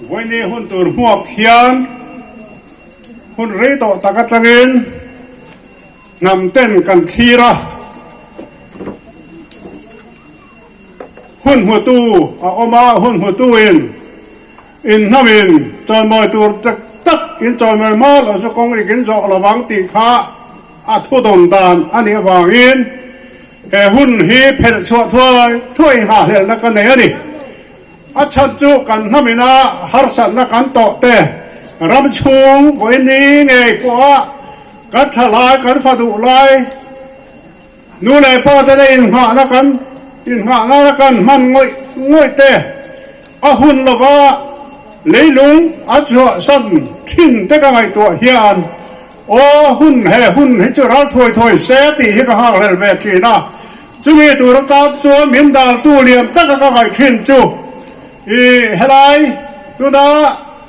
Vawiini hun tur hmuak hian hun rei tawh tak atangin hnam ten kan thlir a, hun hmutu a awm a, hun hmutuin in hnamin chawimawi tur tak tak in chawimawi hma loh chu kawng rik in zawh lovang tih kha a thudawn dan a nih avangin he hun hi phelh chhuah thuai thuai nghahhlelhna ka nei a ni. A chhan chu kan hnamina harsatna kan tawh te, ram chhung vawiini ngei pawha kan tha lai, kan fa duh lai, nu leh pa te na inngahna kan inngahna kan hman ngawih ngawih te, a hun lova leilung a chhuahsan thin te ka ngaihtuah hian aw hun he hun hi chu ral thuai thuai se tih hi ka nghakhlel ve thin a. Chumi tur atan chuan min daltu lian taka ka ngaih thin chu i helai tuna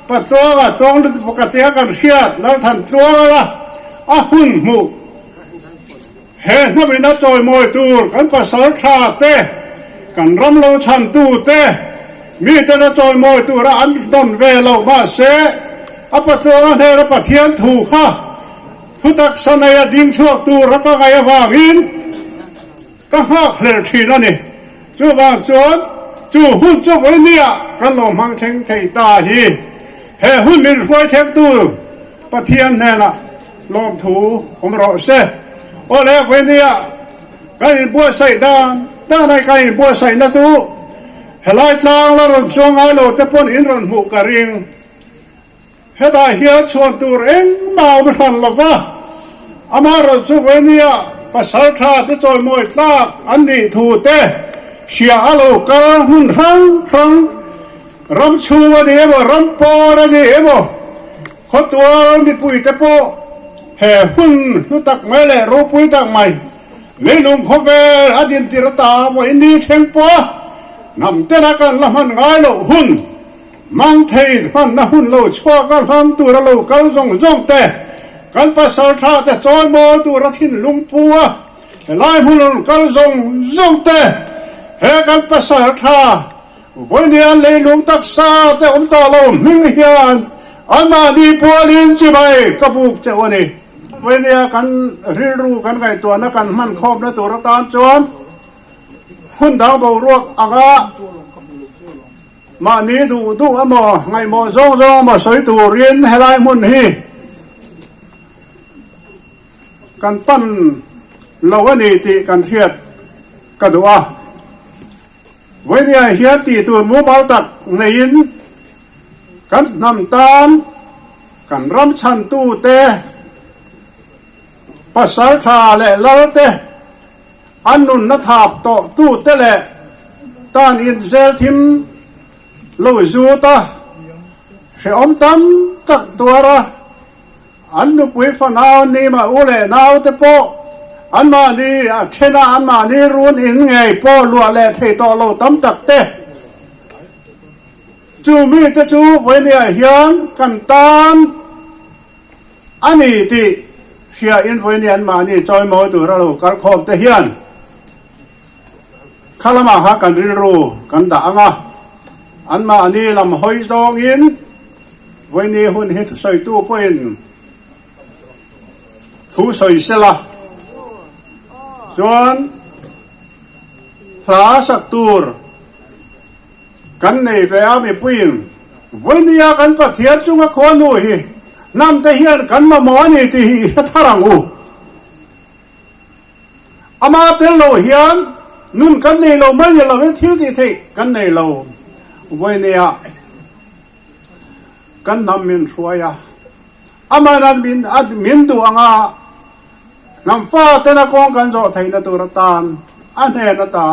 Patluanga Tluang lutuk pakhat tia kan hriat Lalthan Tluanga a hun hmuh he hnamina chawimawi tur kan pasal tha te, kan ram lo chhantu te, mitena chawimawi tura an dawn ve loh mahse a Patluanga hnena Pathian thu kha Thutak Sanaia ding chhuak tur a ka ngaih avangin ka nghak hlel thin a ni. Chuvang chuan chu hun chu vawinia kan lo hmang thleng thei ta hi he hun min hruai thlengtu Pathian hnenah lawmthu awm rawh se. Aw le, vawinia kan inbuatsaih dan danai kan inbuatsaihna chu helai tlang la rawn chuang ngai lo te pawn in rawn hmuh ka ring. Hetah hian chhuan tur engmah awm hran lo va, amaherawh chu Venia pasal tha te chawimawi tlak an nih thu te hria a lo kal hmun hrang hrang, ram chhung a ni emaw, ram pawn a ni emaw, khawtual mipui te pawh he hun hlu tak mai leh ropui tak mai leilung khawvel a dintir ata vawiin ni thleng pawha hnam tena kan la hman ngai loh hun Mang thei hmanna hun lo chhuak a hlang tura lo kal zawng zawng te, kan pasal tha te chawi mawi tura thinlung pu a helai hmun rawn kal zawng zawng te, he kan pasal tha vawinia leilung taksa te awm tawh lo hming hian anmahni pualin chibai ka buk cheu a ni. Vawinia kan rilru kan ngaihtuahna kan hman khawmna tur atan chuan hun dang boruak anga Mahni duh duh emaw, ngaihmawh zawng zawng emaw sawi turin helai hmun hi kan pan lo a ni tih kan hriat ka duh a. Vawinia hian tih tur mumal tak neiin kan hnam tan kan ram chhantute, pasaltha leh lalte, An nunna thap tawh tute leh tan in zel thim lo zut a, hrehawm tam tak tuar a, an nupui fanau nima u leh naute pawh anmahni a then a, anmahni run in ngei pawh luah leh thei tawh lo tam tak te. Chu mite chu vawinia hian kan tan. A ni tih hria in vawiin an mahni chawimawi tur a lo kal khawm te hian kha lamah kha kan rilru kan dah ang a, an mahni lam hawi zawngin vawiini hun hi thusawitu pawhin thu sawi sela chuan hla sak tur Kan nei ve a mipuiin vawinia kan Pathian chunga khuanu hi hnam te hian kan mamawh a ni tih hi i hre thar ang u. Ama tel lo hian nun kan nei lo mai ni lovin thil tih theih kan nei lo. Vawinia kan hnam min hruai a, aman an min min duh anga hnam fa tena kawng kan zawh theihna tur atan a hnen ata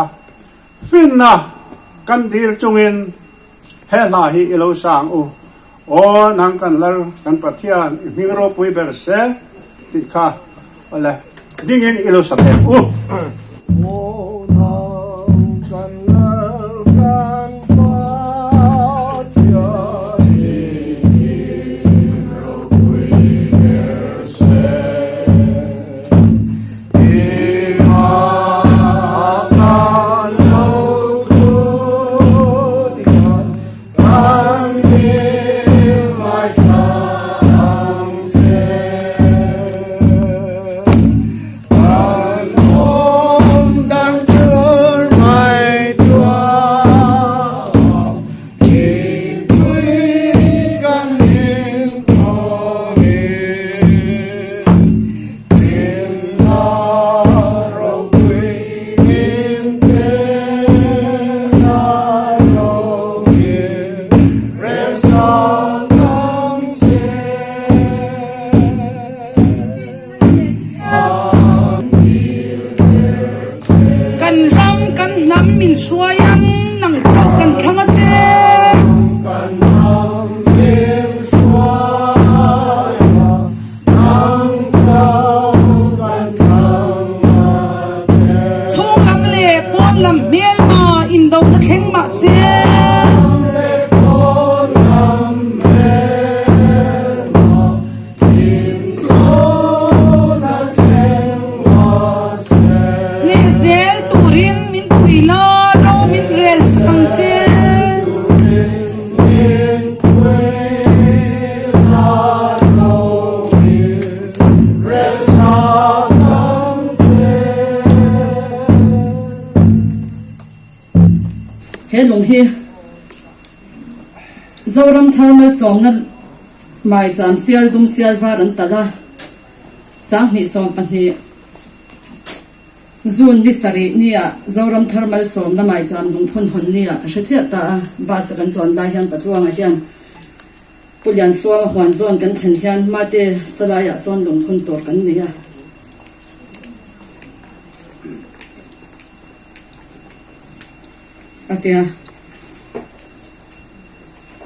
Finna kan dil chungin he hla hi i lo sang u, Aw nang kan Lal, kan Pathian, i hming ropui ber se tih kha awle dingin i lo sa thei u. Aw nang kan Lal, kan Pathian, i hming ropui ber se. Zoram thar malsawmna maicham sial dum sial var an talh a, 2020 June ni sarih nia Zoram thar malsawmna maicham lungphun hawn nia ka hre chiah ta a, bus a kan chuan lai hian Patluanga hian Pu Liansuama huan zawn kan thlen hian Mate salaiah sawn lungphun tur kan nei a. A tia.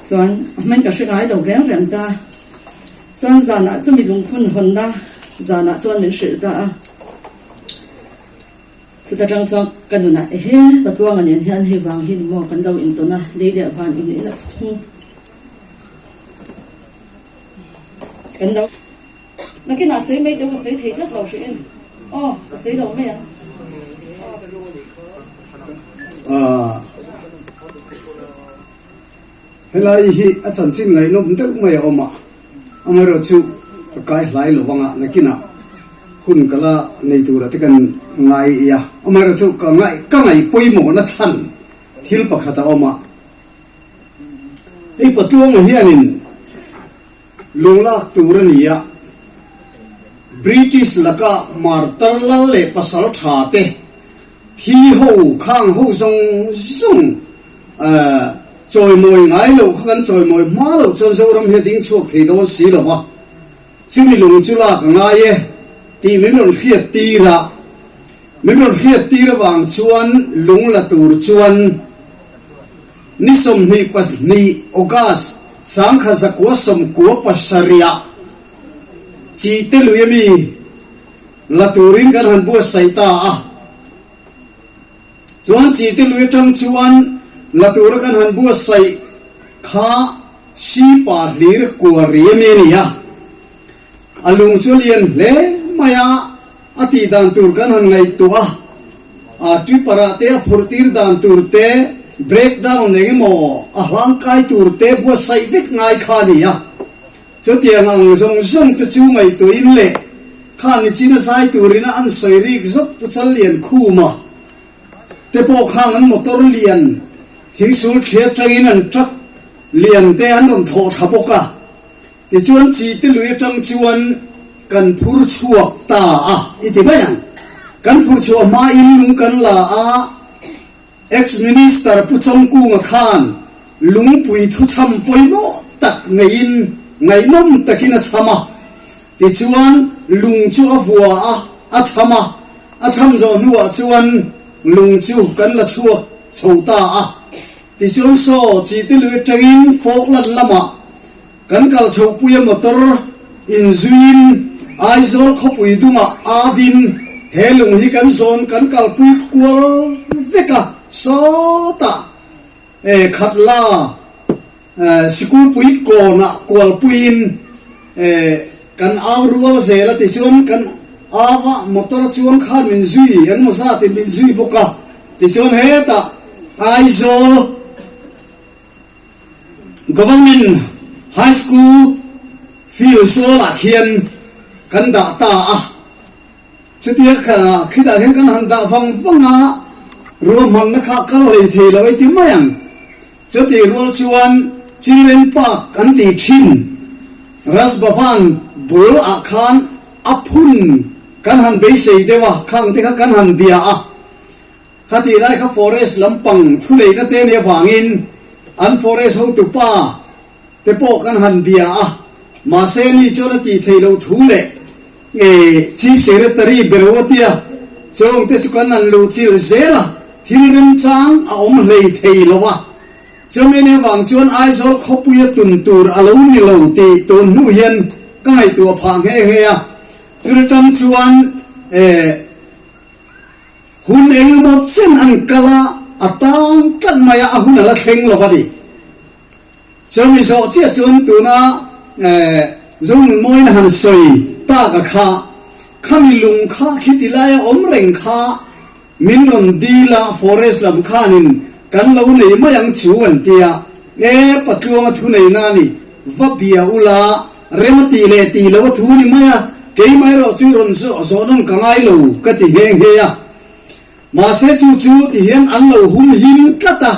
Chuan a hming ka hre ngai lo reng reng ta. Chuan zanah chumi lungphun hawnna zanah chuan min hrilh ta a. Chuta tang chuan ka nunah ehe Patluanga nen hian hei vang hi ni maw kan lo intawn a, lei leh van inneihna thung kan lo. Nakinah sawi mai teu ka sawi thei tlat lo hrih em? Aw, ka sawi lo mai ang. Helai hi a chanchin ngaihnawm deuh mai a awm a, amaherawhchu ka kai hlai lo vanga nakinah hun ka la nei tura te kan ngai i a, amaherawhchu ka ngaih ka ngaih pawimawhna chhan thil pakhat a awm a, hei Patluanga hianin Lunglak tur a ni a, British laka martar lal leh pasal tha te thi ho khang ho zawng zawng chawimawi ngai loh kha kan chawimawi hma loh chuan Zoram hi a ding chhuak thei dawn si lo va, chumi lung chu lak a ngai e tih min rawn hriat tir a, min rawn hriat tir avang chuan lung la tur chuan Ni 22 August 1997 chi te lui ami la turin kan han buatsaih ta a. Chuan chi te lui atang chuan la tura kan han buatsaih kha Sipa hlir kuari ami a ni a. A lung chu a lian hle mai a, a tih dan tur kan han ngaihtuah a, a tripper ah te a phurh tir dan tur te, break down eng emaw a hlang kai tur te buatsaih vek ngai kha a ni a. Chutiang ang zawng zawng te chu ngaihtuahin leh kha nichina zai turin a an sawi rik zawk Pu Challian Khuma te pawh khan an motor lian thingsul thliar tangin an truck lian te an rawn thawh thla bawk a. Tichuan chi te lui atang chuan kan phur chhuak ta a i ti mai ang. Kan phur chhuah hmain lung kan la a, Ex-Minister Pu Chawngkunga khan lungpui thuchham pawimawh tak neiin ngaihnawm takin a chham a. Tichuan lung chu a vua a, a chham a, a chham zawh hnuah chuan lung chu kan la chhuak chho ta a. Tichuan saw chi te lui atangin Falkland lamah Kan kal chhohpuia motor inzuiin Aizawl khawpui dungah avin he lung hi kan zawn kan kalpui kual vek a, sawtah eh khat la sikulpui kawnah kualpuiin eh kan au rual zel a tichuan kan ava motor a chuang khan min zui engmaw zatin min zui bawk a tichuan hetah Aizawl Government High School field zawlah khian kan dah ta a, chutia khitah hian kan han dah vang vang a, ruahmanna kha kal hlei thei lo ei ti mai ang. Chutih rual chuan Children Park an tih thin Raj Bhavan bul ah khan a phun kan han beisei deuh a, khang te kha kan han bia a. Khatih lai kha forest lampang thuneihna te nih avangin an forest hotupa te pawh kan han bia a, mahse ni chuan a tih theih loh thu leh Chief Secretary Beroatia chawng te chu kan han luh chilh zel a, thil remchang a awm hlei thei lo a, chumi nih avang chuan Aizawl khawpuia tun tur a lo ni lo tih tun hnu hian ka ngaihtuah phah nghe nghe a, chutah tang chuan Hun eng emaw chen an kal a, a tang tlat mai a, a hun a la thleng lo a ni. Chumi zawh chiah chuan tuna Zonunmawiin a han sawi tak a kha, khami lung kha khiti laia awm reng kha min rawn dil a, forest lam khanin kan lo nei mai ang chu an ti a, e Patluanga thuneihna a ni, va bia ula, Rem a tih leh tih loh a thu ni mai a, keimah erawh chu rawn zawh nawn ka ngai lo ka ti nghe nghe a. Mahse chu chu ti hian an lo hum him tlat a.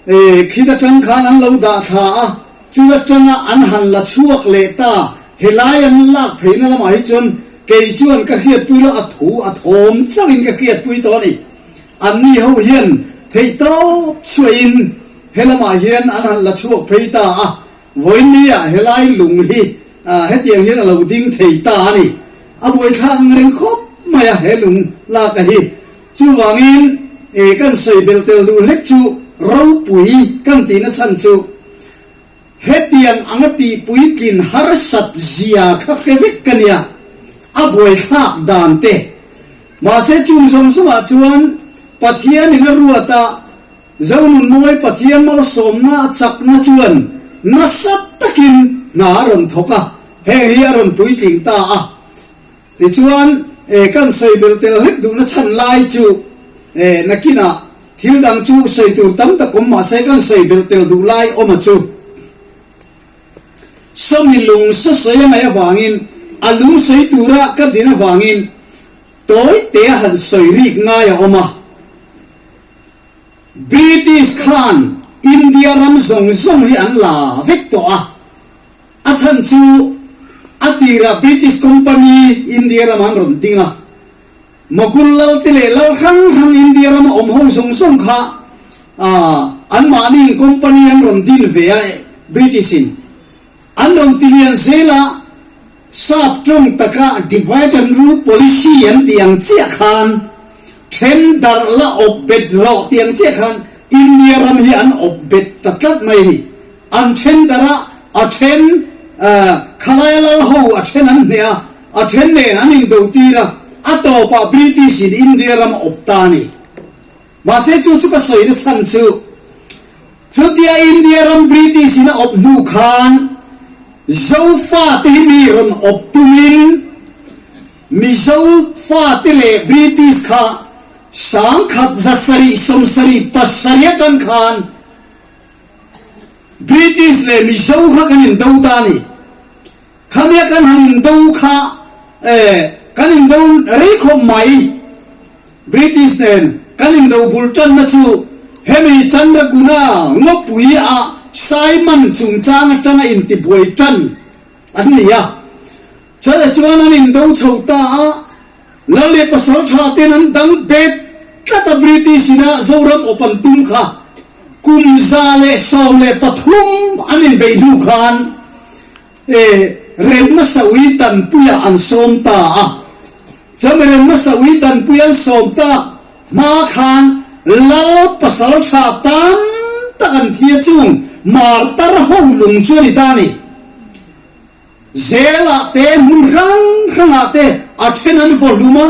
Khit atang khan an lo dah thla a, chul atanga an han la chhuak leh ta. Helai an lak pheina lamah hi chuan kei chuan ka hriatpui lo, a thu a thawm chauhin ka hriatpui tawh a ni. Anni ho hian theihtawp chhuahin helamah hian an han la chhuak phei ta a, vawiinniah helai lung hi hetiang hian a lo ding thei ta a ni. A buaithlak ang reng khawp mai a he lung lak a hi. Chuvangin kan sawi belh tel duh hlek chu ropui kan tihna chhan chu hetiang anga tihpuitlin harsat zia kha hre vek ka nia, a buaithlak dan te. Mahse chung zawng zawngah chuan Pathianin a ruat a, Zonunmawi Pathian malsawmna a chakna chuan nasa takin hna a rawn thawk a, heng hi a rawn puitling ta a. Tichuan, kan sawi belh tel hlek duhna chhan lai chu nakinah thil dang chu sawi tur tam tak awm mahse kan sawi belh tel duh lai awm a chu. Sawmi lung saw sawi a ngaih avangin a lung sawi tura ka din avangin tawi te a han sawi rik ngai a awm a. British khan India ram zawng zawng hi an la vek tawh a, a chhan chu a tirah British company India ramah an rawn ding a, Mughal lal te leh lal hrang hrang India rama awm ho zawng zawng kha anmahniin company an rawn din ve a British in. An rawn ti lian zel a, sap tawng taka divide and rule policy an tih ang chiah khan then darh la awp bet rawh tih ang chiah khan India ram hi an awp bet ta tlat mai a ni. An then darh a, a then khalaia lal ho a then an hneh a, a then nen an indo tir a, a tawpah British in India ram a awp ta a ni. Mahse chu chu ka sawina chhan chu chutia India ram British in a awp hnu khan Zofa te hi mi rawn awp tumin Mizo fate leh British kha 1000 7 77 atang khan British leh Mizo kha kan indo ta a ni. Khamia kan han indo kha kan indo rei khawp mai. British nen kan indo bul tanna chu hemi Chandraguna ngawpui a Simon chungchang atanga intibuai tan an ni a. Chutah chuan an indo chho ta a, Lal leh pasal tha ten an dang bet tlat a British ina Zoram awp an tum kha kum 113 an inbeih hnu khan remna saui tanpuiah an sawm ta a. Chumi remna saui tanpui an sawm tak hma khan Lal pasal tha tam tak an thi a chung martar ho lung chu a ni ta a ni. Zelah te hmun hrang hrangah te a then an vaw hlum a,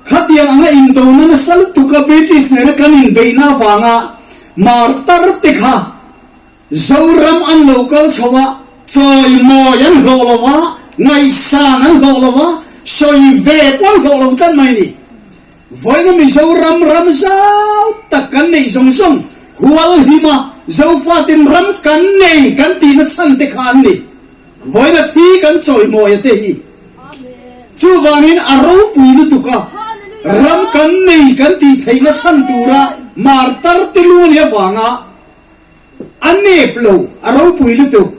khatiang anga indona nasa lutuk a British nena kan inbeihna avanga martar te kha Zoram an lo kal chho a, chawimawi an hlawh lo a, ngaihsan an hlawh lo a, sawi ve pawh an hlawh lo tlat mai a ni. Vawiina Mizoram ram zau tak kan neih zawng zawng hual him a, Zofatin ram kan nei kan tihna chhan te kha an ni. Vawiina thi kan chawimawi a te hi. Chuvangin a ropui lutuk a, ram kan nei kan tih theihna chhan tura martar te lu a nih avanga, A nep lo, a ropui lutuk.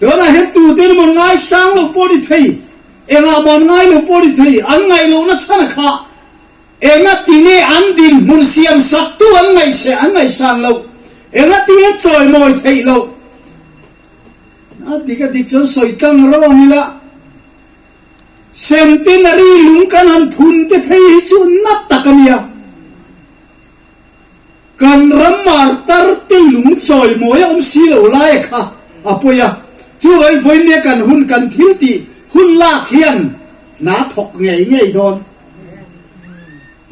Tunah hian tute emaw an ngaisang lo pawh ni thei, engah mah an ngai lo pawh ni thei, an ngaih lohna chhan a kha enga tinge an dinhmun siam saktu an ngaihse an ngaihsan loh, enga tinge chawimawi theih loh. A dik a dik chuan sawi tlang rawng ila, Centenary lung kan han phun te phei hi chu na tak a nia. Kan ram martar te lung chawimawi a awm si lo lai a kha a pawi a, chuvangin vawinia kan hun kan thil tih hun lak hian hna thawk ngei ngei dawn.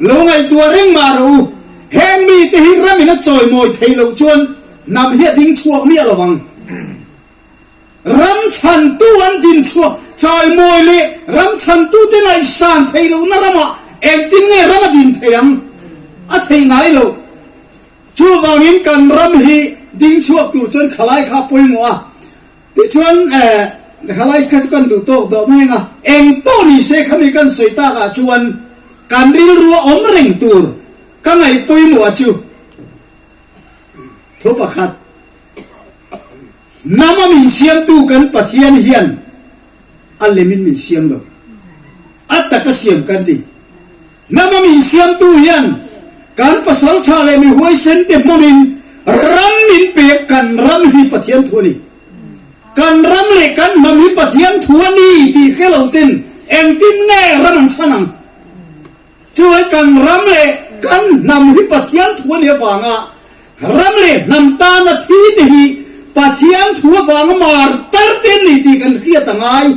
Lo ngaihtuah reng mah rawh u, heng mite hi ramin a chawimawi theih loh chuan hnam hi a ding chhuak miah lo ang. Ram chhantu an din chhuak chawimawi leh ram chhantute ngaihsan theih lohna ramah engtin nge ram a din thei ang? A theih ngai lo. Chuvangin kan ram hi ding chhuak tur chuan khalai kha a pawimawh a. Tichuan khalai kha chu kan duh tawk dawh mai ang a. Eng pawh ni se khami kan sawi takah chuan kan rilru a awm reng tur ka ngaih pawimawh a chu. Thu pakhat, Hnama min siamtu kan Pathian hian a lemin min siam lo. A taka siam kan ni. Hnama min siamtu hian kan pasal tha leh mi huaisen te hmangin ram min pek kan ram hi Pathian thu a ni. Kan ram leh kan hnam hi Pathian thu a ni tih hre lo ten engtin nge ram an chhan ang? Chuai kan ram leh kan hnam hi Pathian thu a nih avanga ram leh hnam tana thi te hi Pathian thu avanga martar te an ni tih kan hriat a ngai.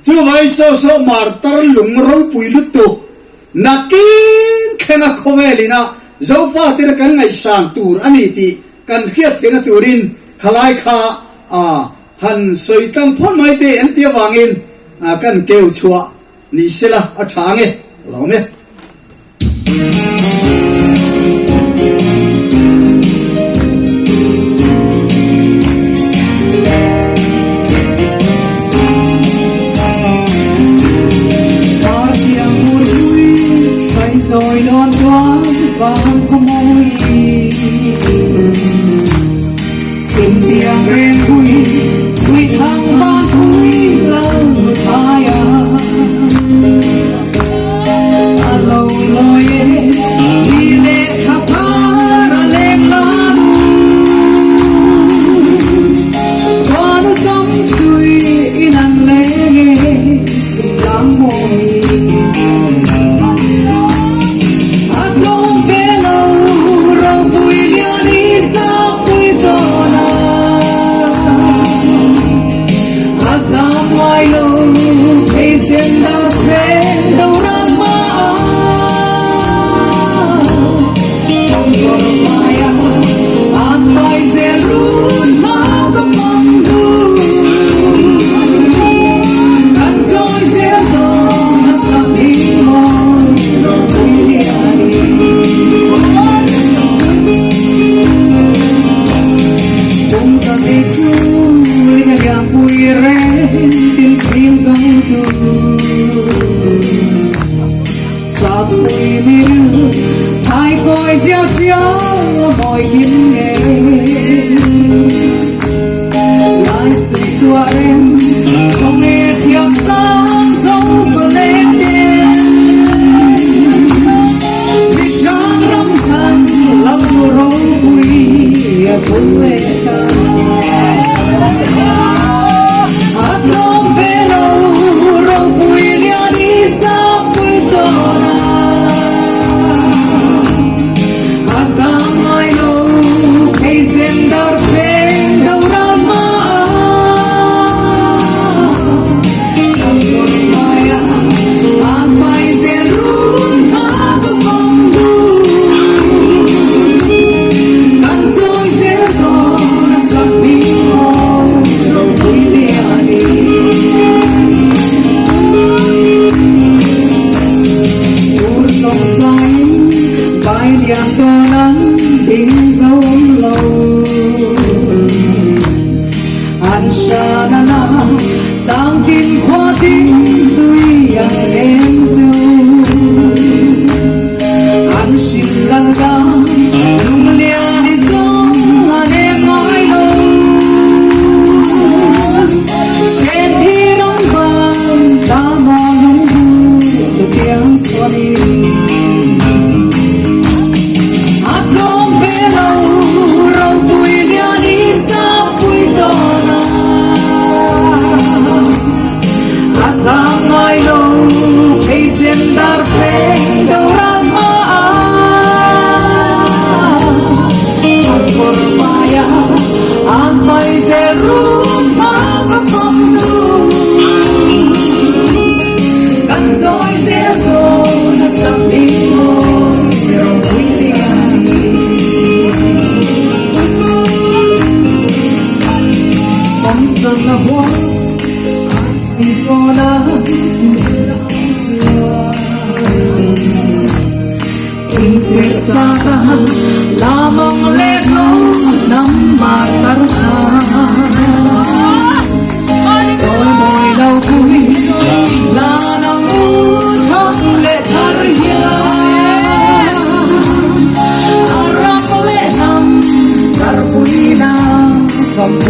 Chuvangin saw saw martar lung ropui lutuk nakin thlenga khawvel ina Zofa tena kan ngaihsan tur a ni tih kan hriat theihna turin khalai kha han sawi tlang phawt mai te an tih avangin kan keu chhuah Ni sela a tha ange ka lo awm e.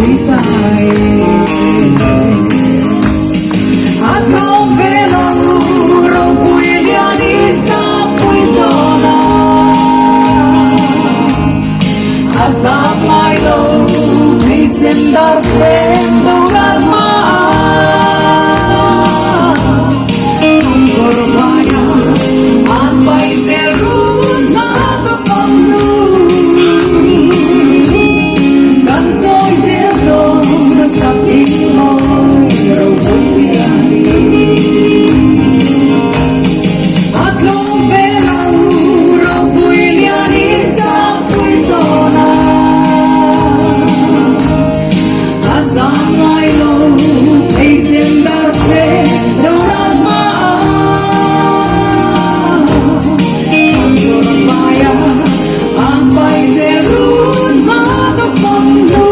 pui ta e. A tlawm ve lo ropui lian i sapui dawn a, a zam ngai lo phei sen dar fem doral hma a, kawr vaia an pai zel run hna ka fam hnu, kan chawi zel dawn a sak ding mawi ropui lian i. A tlawm ve lo ropui lian i sapui dawn a, a zam ngai lo phei sen dar phe doral hma a, kawr vaia an pai zel run hma ka fam hnu,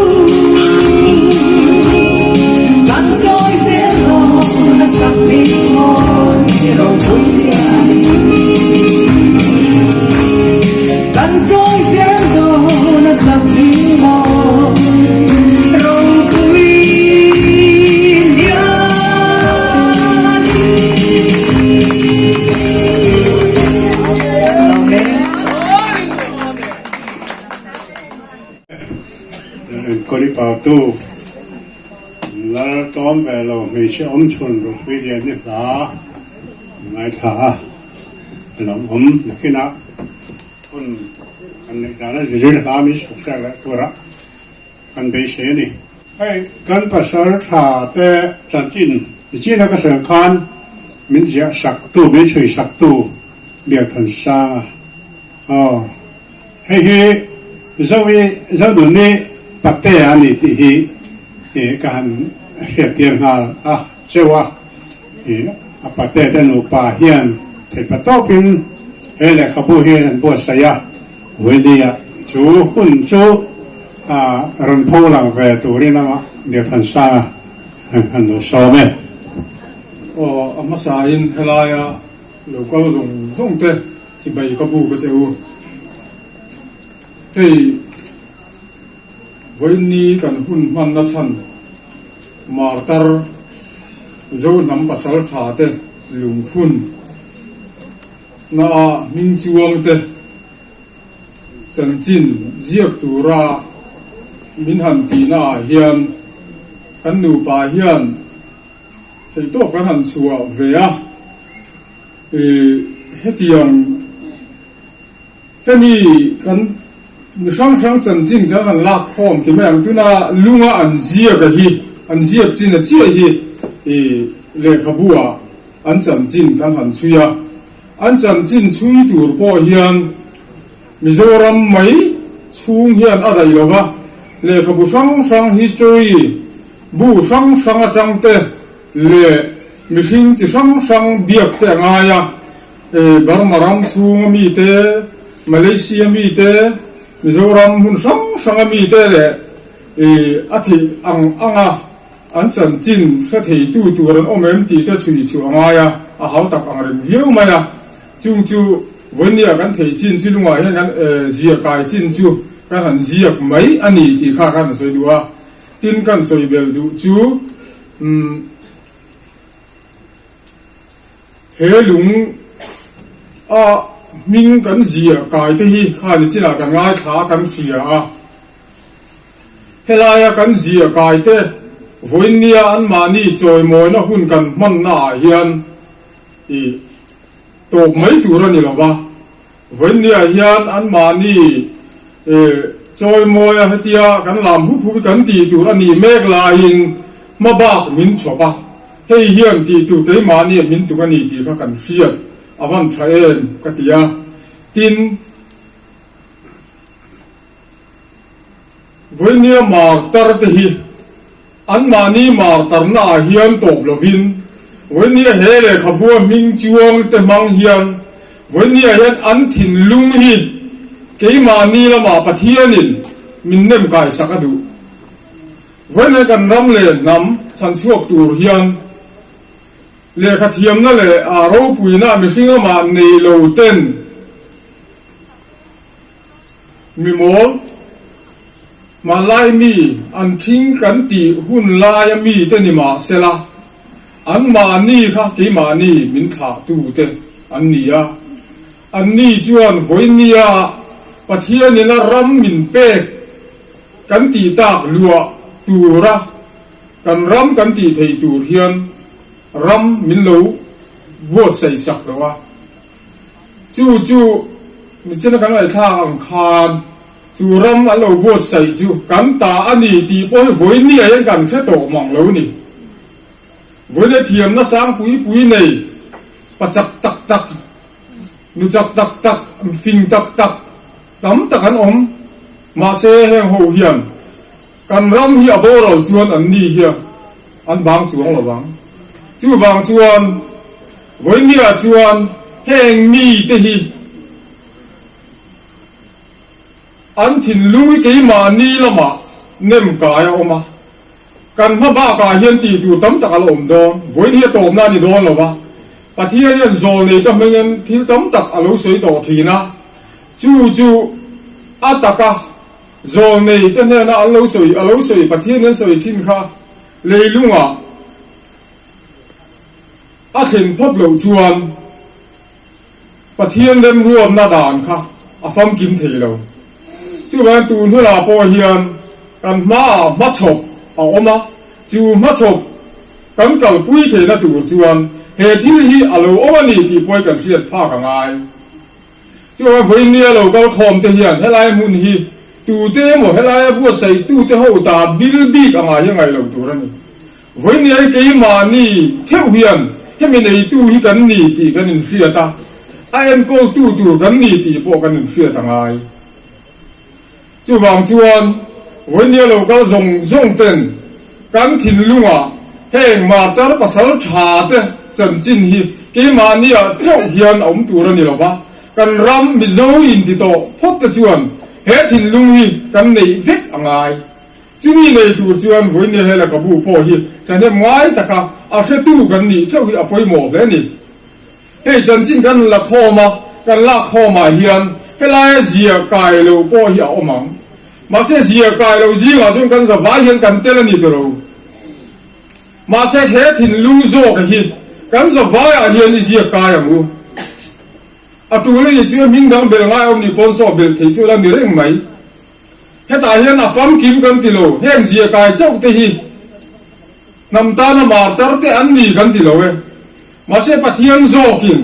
kan chawi zel dawn a sak ding mawi ropui lian i. Kan chawi zel dawn a sak ding mawi ropui lian i. Amen. Enkawli pautu lal tawm ve lo hmeichhe awm chhun ropui lian i hla ngaithla a lo awm nakinah hun kan neih dana zir hla min chhuk sak leh tura kan beisei a ni. Hei kan pasal tha te chanchin nichin a ka sawi khan min ziah sak tu min chhui sak tu Biakthansanga aw hei hi Zoe Zonuni Patea a ni tih hi ka han hriattir nghal a cheu a, a Patea te nupa hian theihpa tawpin he lehkhabu hi an buatsaih a, Willie-a chu hun chu rawn pho lang ve turin amah Biakthansanga an lo sawm e. Aw, a hmasain helaia lo kal zawng zawng te chibai ka bu ka che u. Hei vawiinni kan hun hmanna chhan Martar Zo hnam pasal tha te lungphun na hming chuang te chanchin ziak tura min han tihna ah hian kan nupa hian theihtawk kan han chhuah ve a, hetiang Hemi kan mi hrang hrang chanchin kan han lak khawm ti mai ang. Tuna lunga an ziak a hi, an ziak chin a chiah hi i lehkhabu ah an chanchin kan han chhui a. An chanchin chhui tur pawh hian Mizoram mai chhung hian a daih lo va, lehkhabu hrang hrang history bu hrang hrang atang te leh mihring chi hrang hrang biak te a ngai a. Burma ram chhunga mite, Malaysia mite, Mizoram hmun hrang hranga mite leh a theih ang anga an chanchin hre theitu tur an awm em tih te chhui chhuah a ngai a, a hau tak ang reng viau mai a. Chung chu vawinia kan thei chin chu lungah hian kan ziah kai chin chu kan han ziak mai a ni tih kha kan sawi duh a. Tin kan sawi belh duh chu umm. He lung a hming kan ziah kai te hi khani chinah kan ngaithla a kan hria a. Helaia kan ziah kai te vawiinnia anmahni chawimawina hun kan hmanna ah hian i tawp mai tur a ni lo va. Vawiinnia hian anmahni i chawimawia hetia kan lam hup hup hi kan tih tur a nih mek laiin hmabak min chhawp a. Hei hian tih tur keimahni a min tuk a ni tih kha kan hriat a van tha em ka ti a. Tin, vawinia martar te hi anmahni martarna ah hian tawp lovin vawinia he lehkhabua hming chuang te hmang hian vawinia hian an thinlung hi keimahni lamah Pathianin min nem kaisak a duh. Vawiin kan ram leh hnam chhanchhuak tur hian lehkha thiamna leh ropuina mihring lamah nei lo ten mi mawl Hmanlai mi an thing kan tih hun laia mite ni mah sela, anmahni kha keimahni min thlahtute an ni a. Anni chuan vawinia Pathianin a ram min pek kan tih tak luah tura kan ram kan tih thei tur hian ram min lo buatsaih sak lo a. Chu chu nichina kan ngaihthlak ang khan chu ram an lo buatsaih chu kan ta a ni tih pawh hi vawinia hian kan hre tawh mang lo ni. Vawinia thiamna sang pui pui nei, pa chak tak tak, nu chak tak tak, fing tak tak tam tak an awm. Mahse heng ho hian kan ram hi a boral chuan an ni hian an bang chuang lo vang. Chuvang chuan Vawinia chuan heng mite hi an thinlung hi keimahni lamah nem kai a awm a. Kan hma bakah hian tih tur tam tak a la awm dawn. Vawiin hi a tawpna a ni dawn lo va, Pathian hian zawl nei ta hmingin thil tam tak a lo sawi tawh thin a, chu chu a taka zawl nei te hnena an lo sawi a lo sawi Pathian hian sawi thin kha leilungah a thlen phawt loh chuan Pathian remruatna dan kha a famkim thei lo. Chuvangin tun hunah pawh hian kan hmaah hmachhawp a awm a, chu hmachhawp kan kalpui theihna tur chuan he thil hi a lo awm a ni tih pawhin kan hriat phak a ngai. Chuvangin vawinia lo kal khawm te hian helai hmun hi tute emaw helaia buatsaih tute ho ta bil bik a ngai hi a ngaih loh tur a ni. Vawinia hi keimahni theuh hian hemi neitu hi kan ni tih kan inhriat a, a enkawltu tur kan ni tih pawh kan inhriat a ngai. Chuvang chuan vawinia lo kal zawng zawng ten kan thinlungah heng martar pasal tha te chanchin hi keimahniah chauh hian a awm tur a ni lo va, kan ram Mizo inti tawh phawt te chuan he thinlung hi kan neih vek a ngai. Chumi nei tur chuan vawinia he lehkhabu pawh hi thahnem ngai taka a hretu kan nih theuh hi a pawimawh hle a ni. Hei chanchin kan la khawm a, kan lak khawmah hian helaia zia kai lo pawh hi a awm ang. Mahse zia kai lo zingah chuan kan zavai hian kan tel a ni tawh lo. Mahse he thinlung zawk hi kan zavaiah hian i zia kai ang u. A tul a nih chu hming dang bel ngai awm nih pawn saw bel thei chu la ni reng mai. Hetah hian a famkim kan ti lo, heng zia kai chauh te hi hnam tana martar te an ni kan ti lo e. Mahse Pathian zawkin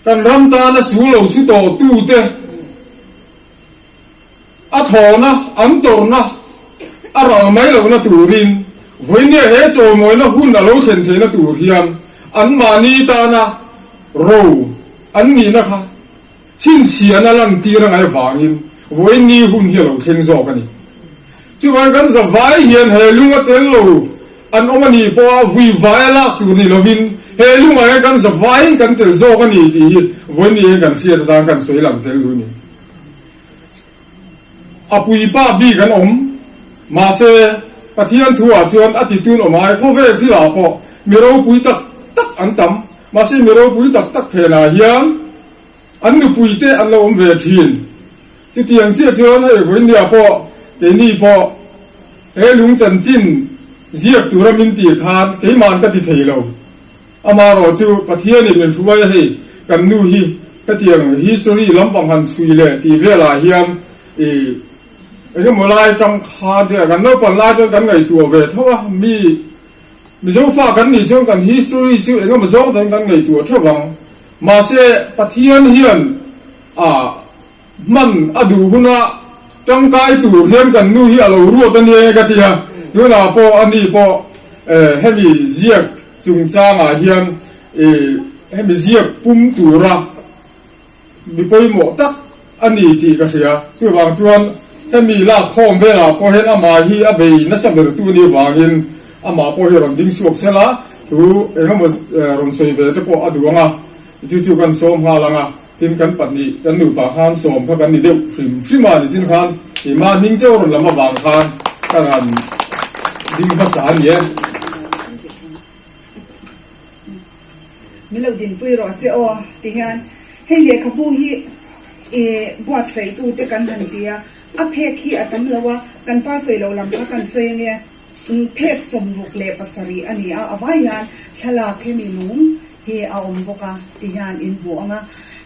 kan ram tana sul lo su tawh tu te a thawhna an tawrhna a ral mai lohna turin vawinia he chawimawina hun a lo thlen theihna tur hian anmahni tana ro an nihna kha Chhinchhiahna lantir a ngaih vangin vawiin ni hun hi a lo thleng zawk a ni. Chuvangin kan zavai hian he lung a tel lo an awm a nih pawha vui vai a lak tur ni lovin he lungah hian kan zavaiin kan tel zawk a ni tih hi vawiin ni hian kan hriat atan kan sawi lang tel duh a ni. A puipa bik an awm. Mahse, Pathian thuah chuan a titun awm ai khawvel thilah pawh mi ropui tak tak an tam. Mahse, mi ropui tak tak phenah hian an nupuite an lo awm ve thin. Chutiang chiah chuan hei vawinia pawh keini pawh he lung chanchin ziak tura min tih khan keima'n ka ti thei lo. Amaherawh chu Pathianin min hruai a hei kan nu hi hetiang history lampang han chhui leh tih velah hian i engemaw lai tang khan te kan naupan lai chuan kan ngaihtuah ve tho a, mi Mizo fa kan nih chuan kan history chu engemaw zawng tan kan ngaihtuah theuh ang. Mahse Pathian hian a hman a duh huna tangkai tur hian kan nu hi a lo ruat a nia ka ti a, tunah pawh a ni pawh hemi ziak chungchangah hian hemi ziak pum tura mi pawimawh tak a ni tih ka hria. Chuvang chuan hemi lak khawm velah pawh hian amah hi a bei nasa bertu a nih avangin amah pawh hi rawn ding chhuak sela thu engemaw rawn sawi ve te pawh a duh ang a, chu chu kan sawm nghal ang a. Tin, kan pahnih, kan nupa khan sawm kha kan ni deuh hrim hrim a, nichin khan keimah hming chauh rawn lam avang khan ka han ding hmasa a ni e. Min lo dinpui rawh se aw ti hian hei lehkhabu hi i buatsaih tute kan han ti a. A phek hi a tam lo a, kan pa sawi loh lam kha kan sawi ange. Phek 67 a ni a, a vai hian thlalak hemi lung hi a awm bawk a ti hian in hmu ang a.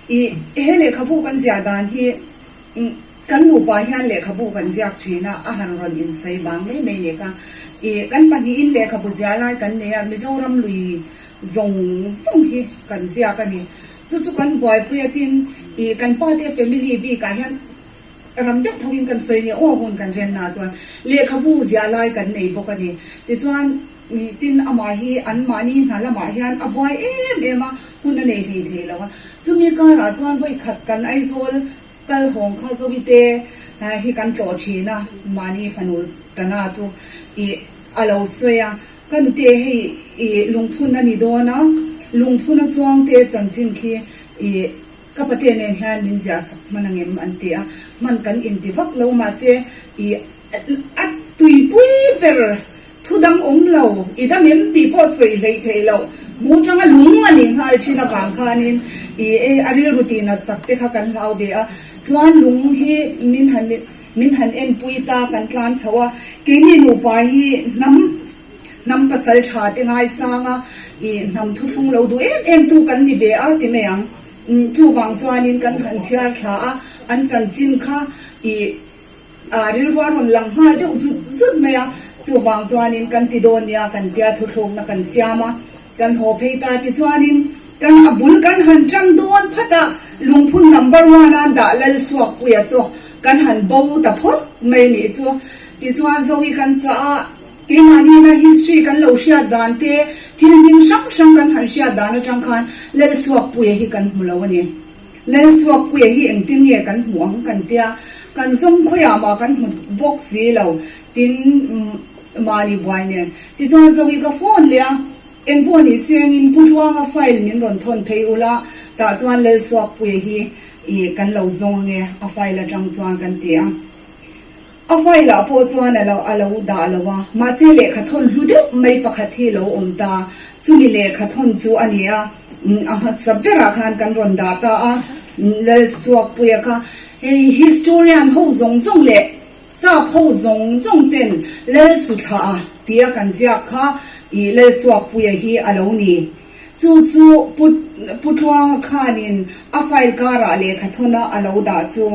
Ih, he lehkhabu kan ziah dan hi kan nupa hian lehkhabu kan ziak thin a, a han rawn insawi vang mai mai nih kha. Ih, kan pahnihin lehkhabu ziah lai kan nei a, Mizoram lui zawng zawng hi kan ziak a ni. Chu chu kan buaipui a tin, ih, kan pate family bikah hian Ram deuh thoin kan sawi nge aw hun kan renna chuan lehkhabu ziah lai kan nei bawk a ni. Tichuan tin amah hi an mahni hna lamah hian a buai em em a, hun a nei hlei thei lo a. Chumi karah chuan vawi khat kan Aizawl kal hawng kha Zawite hi kan tlawh thin a, mahni fanu Tana chu ih a lo sawi a, ka nute hei ih lungphun a ni dawn a, lungphun a chuangte chanchin khi ih Ka pate nen hian min ziah sak hman ang em an ti a, hman kan inti vak lo mahse i a tuipui ber thu dang awm lo, i dam em tih pawh sawi hleih theih loh, hmu tanga lung a nih nghal thin avang khanin i e a rilru tih nat sak te kha kan hlau ve a, chuan lung hi min han min han enpui ta kan tlan chho a, keini nupa hi hnam Hnam pasal tha te ngaisang a, i hnam thuthlung lo duh em em tu kan ni ve a ti mai ang. Chuvang chuanin kan han chhiar thla a, an chanchin kha i a rilru a rawn lang nghal deuh zut zut mai a, chuvang chuanin kan ti dawn nia kan tia thuthlukna kan siam a, kan haw phei ta tichuanin kan a bul kan han tan dawn phat a, lungphun number one a dah lal suak puia saw kan han bo ta phawt mai nih chu. Tichuan Zoe kan chah a. Keimahniina history kan lo hriat dan te, thil hming hrang hrang kan han hriat dan atang khan Lalsuakpuia hi kan hmu lo a ni. Lalsuakpuia hi engtin nge kan hmuh ang kan tia, kan zawng khawiah mah kan hmu bawk si lo, tin mahni buai nen. Tichuan Zoe ka phone leh a, engpawh ni sengin Pu Tluanga file min rawn thawn phei ula, tah chuan Lalsuakpuia hi ih kan lo zawng ange a file atang chuan kan ti a. A file ah pawh chuan a lo a lo dah lo a, mahse lehkha thawn hlu deuh mai pakhat hi lo awm ta. Chumi lehkha thawn chu a ni a, a hmasa berah khan kan rawn dah ta a, Lalsuakpuia kha hei historian ho zawng zawng leh sap ho zawng zawng ten Lalsuthla tia kan ziak kha ih Lalsuakpuia hi a lo ni. Chu chu Pu Pu Tluanga khanin a file karah lehkha thawna a lo dah chu.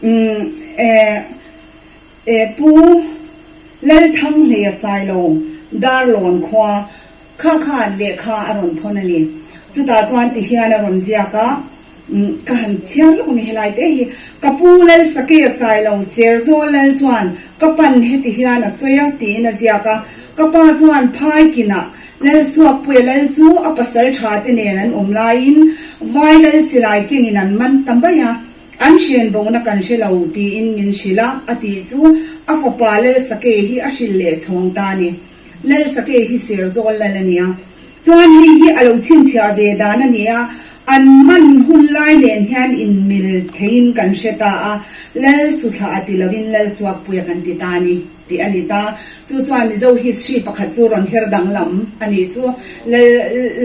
Umm eh eh Pu Lalthanghleia Sailo Darlawn khua kha khan lehkha a rawn thawn a ni. Chutah chuan ti hian a rawn ziak a, umm ka han chhiar lawk a ni helai te hi. Ka pu Lalsakeia Sailo Serzawl Lal chuan ka pan heti hian a sawi a tiin a ziak a. Ka pa chuan phai kinah Lalsuakpuia Lal chu a pasal tha te nen an awm laiin Vai Lal silai kengin an man ta mai a. An hrian bona kan hre lo tiin min hrilh a, a tih chu a fapa Lalsakei hi a hrilh leh chhawng ta a ni. Lalsakei hi Serzawl lal a nia. Chuan hei hi a lo chhinchhiah ve dan a ni a, an man hun lai nen hian inmil theiin kan hre ta a, Lalsuthla a ti loin Lalsuakpuia kan ti ta a ni. Tih a ni ta. Chu chuan Mizo history pakhat chu rawn her danglam a nih chu Lal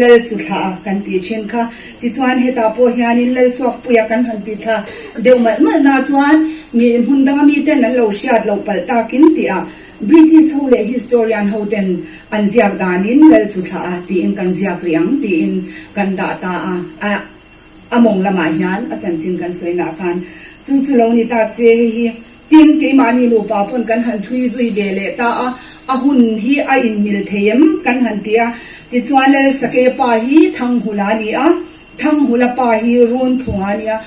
Lalsuthla kan tih thin kha. Tichuan hetah pawh hianin Lalsuakpuia kan han ti thla deuh malh malh na chuan mi hmun danga miten an lo hriat loh palh takin tihah British ho leh historian ho ten an ziak danin Lalsuthla tiin kan ziak rih ang tiin kan dah ta a. A mawng lamah hian a chanchin kan sawi nah khan chu chu lo ni ta se hei hi tin keimahni nupa pawn kan han chhui zui ve leh ta a, a hun hi a inmil thei em kan han ti a, tichuan Lalsake pa hi Thanghula a ni a, Thanghula pa hi Runphunga a ni a,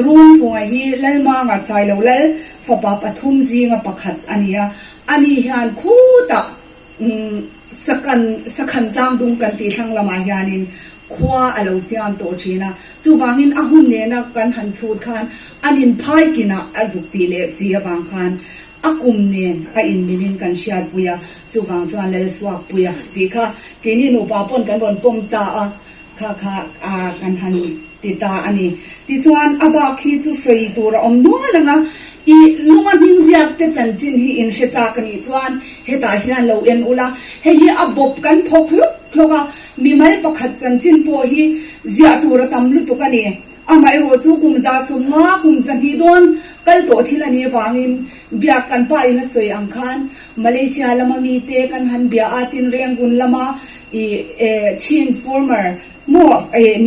Runphunga hi Lalmanga Sailo Lal fapa pathum zinga pakhat a ni a, ani hian khutah Sakan, Sakhan tlangdung kan tih thlang lamah hianin khua a lo siam tawh thin a, chuvangin a hun nena kan han chhut khan an inphai kinah a zuk tih leh si avang khan a kum nen a inmilin kan hriatpui a, chuvang chuan Lalsuakpui a tih kha keini nupa pawn kan rawn pawm ta a. Kha kha a kan han ti ta a ni. Tichuan, a bak hi chu sawi tur a awm nual ang a, i lunga hming ziak te chanchin hi in hre chak a nih chuan hetah hian lo en ula, hei hi a bawp kan phawk hlawk hlawk a, mimal pakhat chanchin pawh hi ziah tur a tam lutuk a ni. Amaherawhchu kum 150, kum 200 dawn. Kal tawh thil a nih avangin biak kan pa in a sawi ang khan Malaysia lama mite kan han bia a, tin Rengun lama ih Chin former maw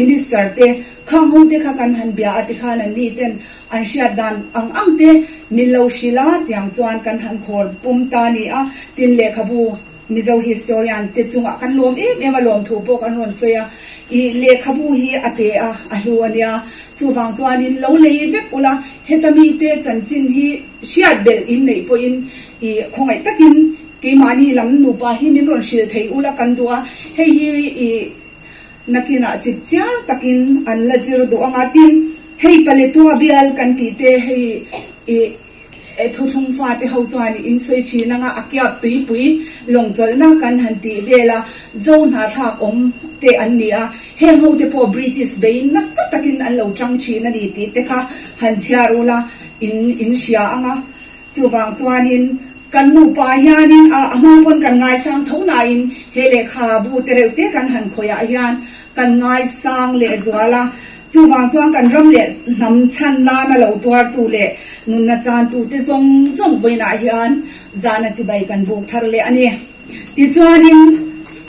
minister te khang ho te kha kan han bia a tikhan an ni ten an hriat dan ang ang te min lo hrilh a, tiang chuan kan han khawl pum ta a ni a, tin lehkhabu Mizo historian te chungah kan lawm em em a, lawmthu pawh kan rawn sawi a, ih lehkhabu hi a te a, a hlu a nia, chuvang chuanin lo lei vek ula, heta mite chanchin hi hriat belh in neih pawhin ih khawngaih takin keimahni lam nupa hi min rawn hrilh thei ula kan duh a, hei hi ih nakinah chip chiar takin an la zir duh ang a, tin hei Paletwa bial kan tih te hei ih. E thuthlung fate ho chuan in sawi thin anga a kiap tuipui lawng chawlhna kan han tih vel a, Zo hnahthlak awm te an ni a, heng ho te pawh British beiin nasa takin an lo tang thin a ni tih te kha han chhiar ula in in hria anga. Chuvang chuanin kan nupa hianin a a hma pawn kan ngaisang tho nain he lehkha bu te reuh te kan han khawihah hian kan ngaisang lehzual a. Chuvang chuan kan ram leh hnam chhan nana lo tuartu leh nunna chantute zawng zawng vawiinah hian zahna chibai kan buk thar leh a ni. Tichuanin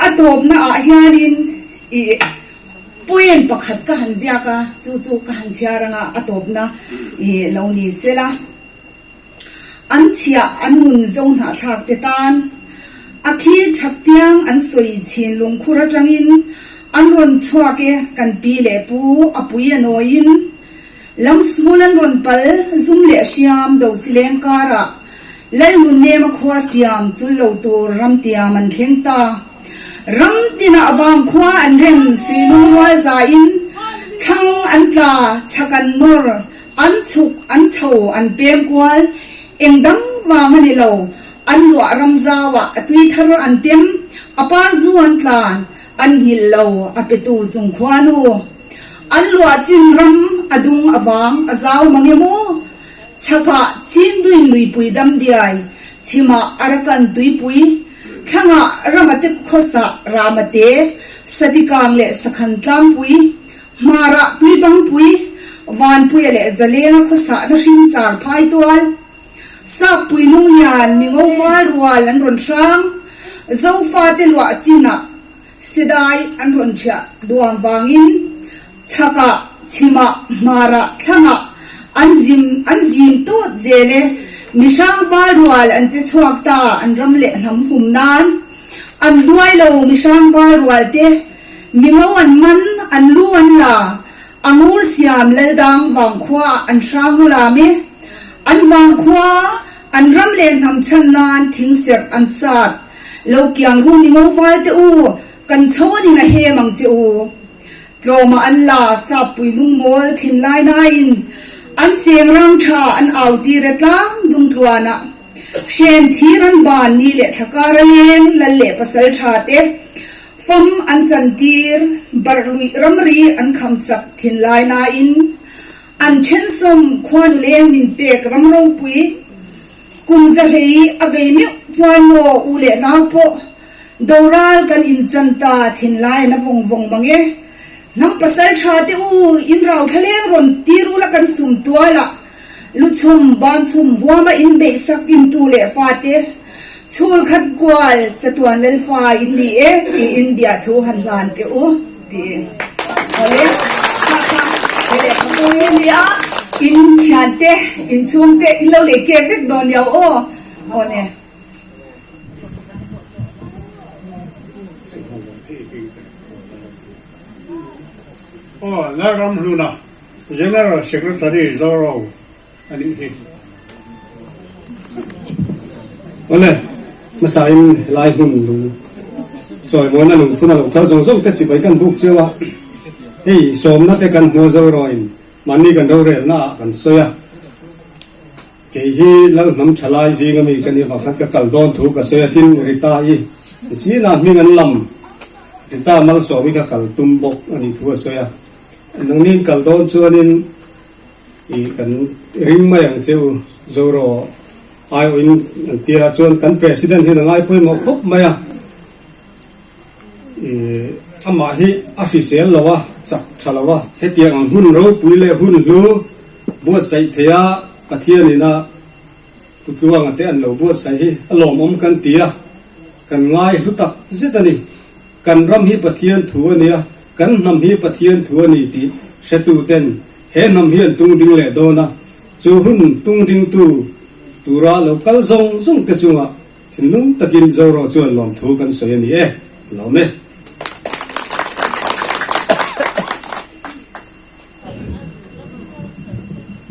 a tawpnaah hianin ih poem pakhat ka han ziak a, chu chu ka han chhiar anga a tawpna ih lo ni sela. An chhiah an nun zo hnahthlak te tan a khi chhak tiang an sawi chhin lungkhur atangin an rawn chhuak e kan pi leh pu a pui a nawiin lamsul an rawn pal zum leh hriam do sileng karah lal nun nem a khua siam chul lo tur ram tiam an thleng ta ram tinah vangkhua an rem sui lungrual zain thlang an tla chhak an nawr An chhuk, an chho, an pem kual, eng dang vang a ni lo. An luah ram zauah a tui thar an tem, a par zu an tlan, an nghilh lo, a petu chung khuanu. An luah chin ram a dung a vang, a zau mang em aw? Chhakah Chinduin luipui dam diai, chhimah Arakan tuipui, thlangah Ramate khawsah Ramate, Satikang leh Sakhan tlangpui, Hmarah Tuibangpui, Vanpuia leh Zalenga khawsahna hring char phai tual, Sappui Lunglian mi ngo val rual an rawn hrang, Zofate luah chinah Sedai an rawn thiah duam vangin chhakah, chhimah, hmarah, thlangah an zim an zim tawt zel e. Mi hrang val rual an che chhuak ta an ram leh hnam hum nan. An duai lo mi hrang val rual te Mi ngo an man, an lu an la, a ngur siam Laldang vangkhua ah an hrang u lam i, an vangkhua, an ram leh hnam chhan nan thing serh an sat. Lo kiang ru mi ngo val te u, kan chhawn in a hem ang che u. Tlawm ah an la, sappui lungmawl thinlai nain an cheng rang tha an au tir e tlang dungtluan ah. Hren thir an ban ni leh thla kar a leng lal leh pasal tha te fam an chan tir barh luih ramri an kham sak thin lai nain an thensawm khuanu leng min pek ram ropui kum za hlei a vei meuh chuan maw u leh nau pawh doral kan in chan ta thin lai an a vawng vawng mang e hnam pasal tha te u in rau thlaleng rawn tir ula kan sum tual ah Luchhum, banchhum, huama inbeihsak intu leh fate, chhul khat kual, chatuan lalfa in ni e tiin biahthu han hlan teh u tiin. Awle, kha kha he lehkhabu hi a ni a, in thiante, in chhungte in lo lei kek vek dawn lio aw. Awle. Aw, Lalramhluna. General Secretary Zoro a nih hi. Awle, hmasain helai hmun lung chawimawina lungphun a lo kal zawng zawng te chibai kan buk chiau a, hei sawmna te kan hmuh Zoroin mahni kan rorelna ah kan sawi a, kei hi Lalhnam Thalai zinga mi ka nih avang khan ka kal dawn thu ka sawi a, tin Rita i zina hming an lam Rita Malsawmi kha kal tum bawk a nih thu a sawi a. Nangni in kal dawn chuanin i kan ring mai ang che u Zoro aiawhin an tia chuan kan President hian a ngai pawimawh khawp mai a, i amah hi a hrisel lo a, chak tha lo a. Hetiang ang hun ropui leh hun hlu buatsaih theia. Pathianin a Putluanga te an lo buatsaih hi a lawmawm kan ti a, kan ngai hlu tak zet a ni. Kan ram hi Pathian thu a nia, kan hnam hi Pathian thu a ni tih hretu ten he hnam hi an tung ding leh dawn a, chu hun tung dingtu tura lo kal zawng zawng te chungah thinlung takin Zoraw chuan lawmthu kan sawi a ni e. Lawm e.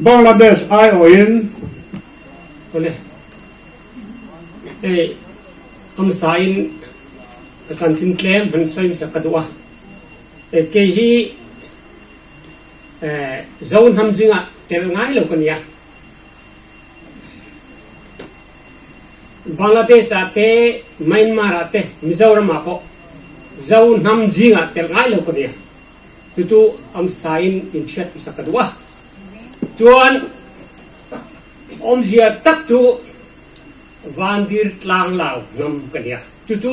Bangladesh aiawhin. Awle, hei hmasa-in ka chanchin tlem han sawi hmasa ka duh a. Kei hi Zo hnam zingah tel ngai lo ka ni a. Bangladesh-ah te, Myanmar-ah te, Mizoram-ah pawh Zo hnam zingah tel ngai lo ka ni a. Chu chu amsain inhriat hmasa ka duh a. Chuan awmzia tak chu Vandir Tlanglau hnam ka nia. Chu chu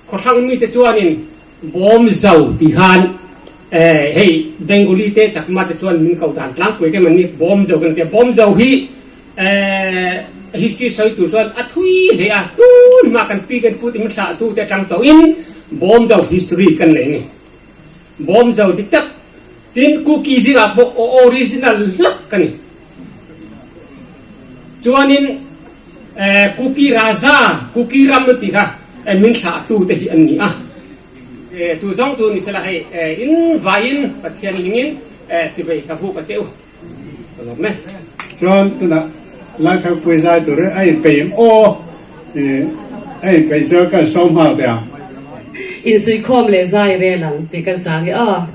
khawthlang mite chuanin Bawm Zo tih khan hei Bengali te Chakma te chuan min ko dan tlangpui te man ni Bawm Zo kan tia. Bawm Zo hi history sawi tur chuan a thui hle a. Tun hma kan pi kan pu te min thlah tu te atang tawhin Bawm Zo history kan nei a ni. Bawm zo dik tak tin Kuki zingah pawh original hlak ka ni. Chuanin Kuki Raja, Kuki ram an tih kha min thlahtu te hi an ni a. Chu zawng chu ni sela hei in vaiin Pathian ningin chivei ka buk a che u. Ka lawm e. Chuan tunah Laithangpui zai turin a inpeih ang aw. A inpeih chuan kan sawm nghal teh ang. Insuihkhawm leh zai rel ang tih kan sang i aw.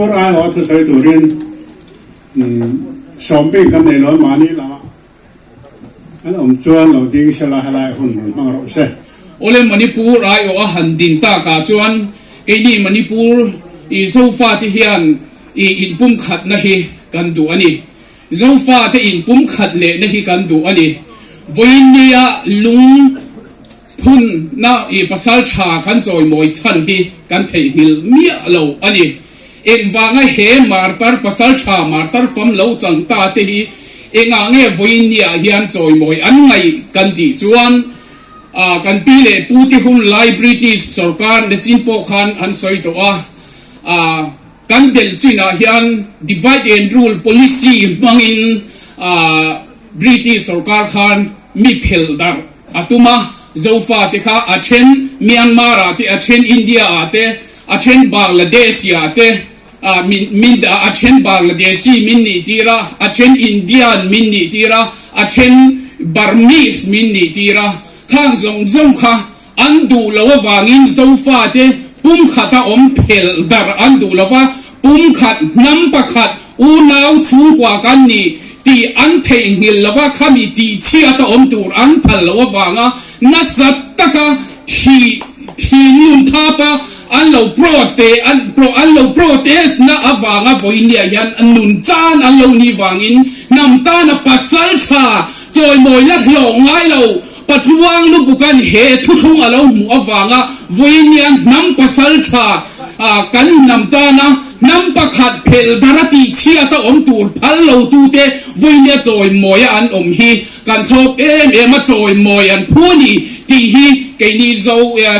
Manipur aiawha thusawi turin sawm bik kan nei lo a, mahni lamah an awm chuan lo ding sela helai hun rawn hmang rawh se. Awle Manipur aiawha han din takah chuan keini Manipur i Zofate hian i inpumkhatna hi kan duh a ni. Zofate inpumkhat lehna hi kan duh a ni. Vawiinnia lung Phunna i pasal tha kan chawimawi chhan hi kan theihnghilh miah lo a ni. Engvanga he martar pasal tha martar fam lo chang ta te hi engah nge vawiinniah hian chawimawi an ngaih kan tih chuan kan pi leh pu te hun lai British sorkar nachin pawh khan an sawi tawh a, kan delh chinah hian divide and rule policy hmangin British sorkar khan mi phelh darh a tum a, Zofa te kha a then Myanmar ah te, a then India ah te, a then Bangladesh ah te, ah min min a then Bangladeshi min nih tir a, a then Indian min nih tir a, a then Burmese min nih tir a, khang zawng zawng kha an duh lo avangin Zofa te pumkhat a awm phelh darh an duh lo va, pumkhat hnam pakhat unau chhungkua kan ni tih an theihnghilh lo va, khami tihchhiat a awm tur an phal loh avanga nasa taka thi thi nun thapa an lo prote an pro an lo protest na avanga vawinia hian nun chan an lo nih vangin hnam tana pasal tha chawimawi la hlawh ngai lo. Patluang lupukan he thuthlung a lo hmuh avanga vawinia hnam pasal tha kan hnam tana hnam pakhat phelh dara tihchhiat a awm tur phal lo tute vawinia chawimawi a an awm hi kan thlawp em em a, chawimawi an phu a ni tih hi keini Zo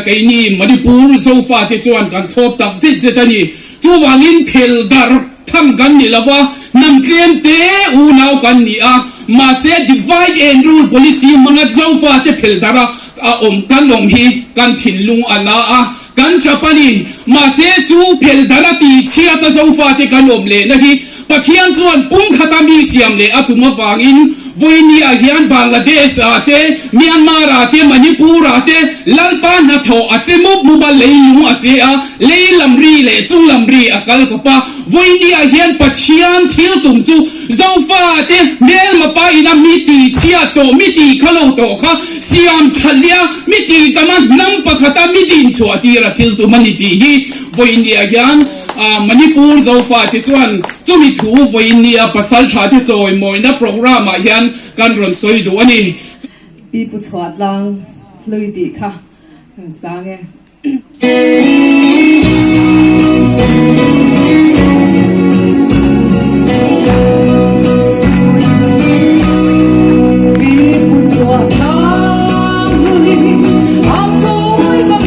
keini Manipur Zofate chuan kan thlawp tak zet zet a ni. Chuvangin phelh dar Tham kan ni lova, hnam tlem te unau kan ni a, mahse divide and rule policy hmanga Zofate phel darh a a awm kan awm hi kan thinlung a na a, kan chap a ni. Mahse chu phel darh a tihchhiat a Zofate kan awm lehna hi Pathian chuan pumkhata mi siam leh a tum avangin Vawinia hian Bangladesh ah te, Myanmar ah te, Manipur ah te Lalpa hnathawh a che mup mup a, leilung a che a, lei lam ri leh chung lam ri a kal kawp a. Vawinia hian Pathian thil tum chu Zofa te hmelma pa ina mi ti chhia tawh, mi ti kha lo tawh kha siam tha lia, mi ti tam a, hnam pakhata mi din chhuah tir a thil tum a ni tih hi Vawinia hian Manipur Zofa te chuan chumi thu vawinia pasal tha te chawimawina programme ah hian kan rawn sawi duh a ni. Pi Pu Chhuah Tlang hlui tih kha rawn sang e. Pi Pu Chhuah Tlang hlui a pawi va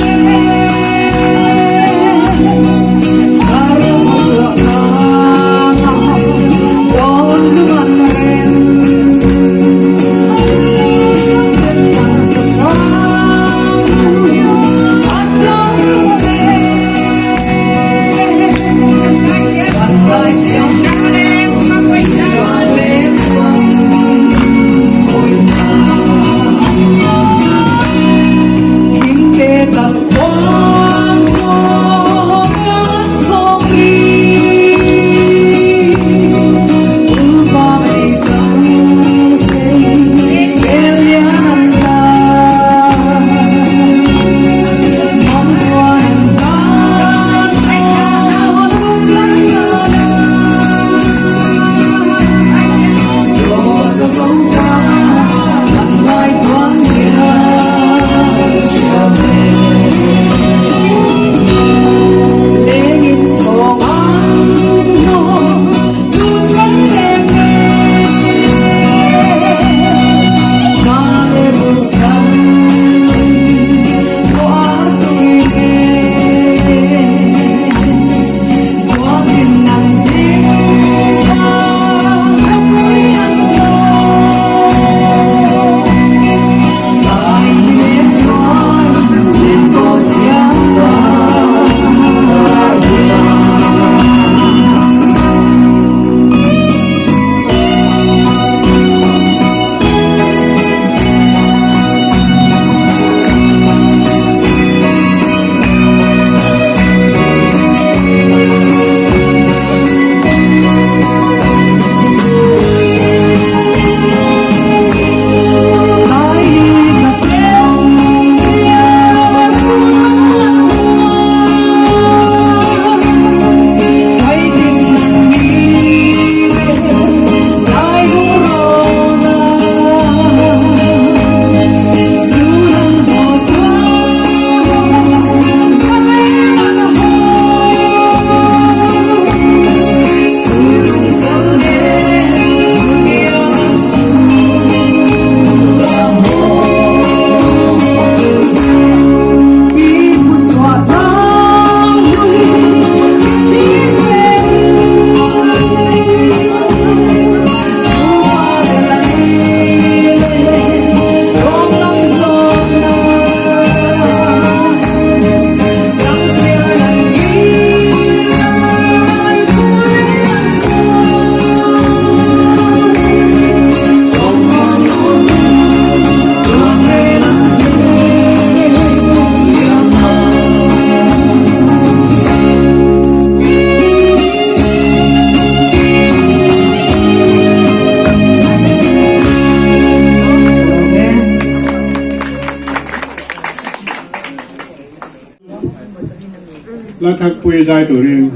Lathakpui zai turin